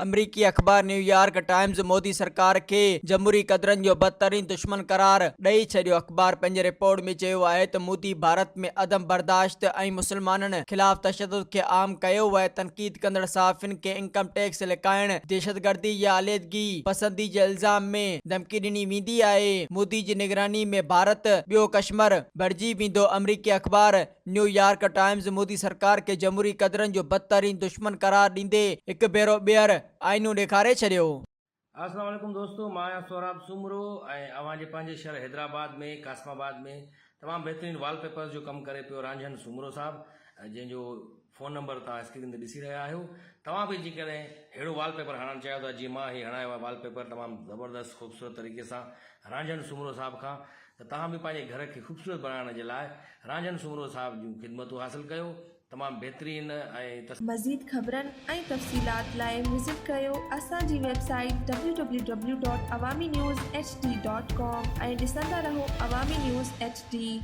آمريڪي اخبار New York Times Modi سرڪار کي جمهوري قدرن جو بدترين دشمن قرار ڏئي ڇڏيو. اخبار پنهنجي رپورٽ ۾ چيو آهي ته مودي ڀارت ۾ عدم برداشت ۽ مسلمانن خلاف تشدد کي عام ڪيو آهي، تنقيد ڪندڙ صحافين کي انڪم ٽيڪس لڪائڻ، دهشتگردي يا عليحدگي پسندي جي الزام ۾ ڌمڪي ڏني ويندي آهي، مودي جي نگراني ۾ ڀارت ٻيو ڪشمر بڻجي ويندو، آمريڪي اخبار نيو يارڪ ٽائمز مودي سرڪار کي جمهوري قدرن جو بدترين دشمن قرار ڏيندي هڪ ڀيرو ٻيهر آئينو ڏيکاري ڇڏيو. السلام عليڪم دوستو مان آهيان سهراب سومرو ۽ اوهان جي پنهنجي شهر حيدرآباد ۾ قاسم آباد ۾ تمام بهترين وال پيپرز جو ڪم ڪري پيو رانجهن سومرو صاحب جنهن جو فون نمبر توهان اسڪرين تي ڏسي رهيا آهيو توهان به جيڪڏهن ههڙو وال پيپر هڻائڻ چاهيو ٿا جيئن مان هي هڻايو آهي وال پيپر تمام زبردست خوبصورت طريقي سان رانجهن سومرو صاحب کان ته توهان به پنهنجي گهر کي خوبصورت بڻائڻ جي لاء رانجهن سومرو صاحب جون خدمتون حاصل ڪيو تمام بهترين ۽. مزيد خبرن ۽ تفصيلات لاء وزٽ ڪريو اسان جي website W W W dot Awami news H D dot com ۽ ڏسندا رهو عوامي نيوز ايڇ ڊي.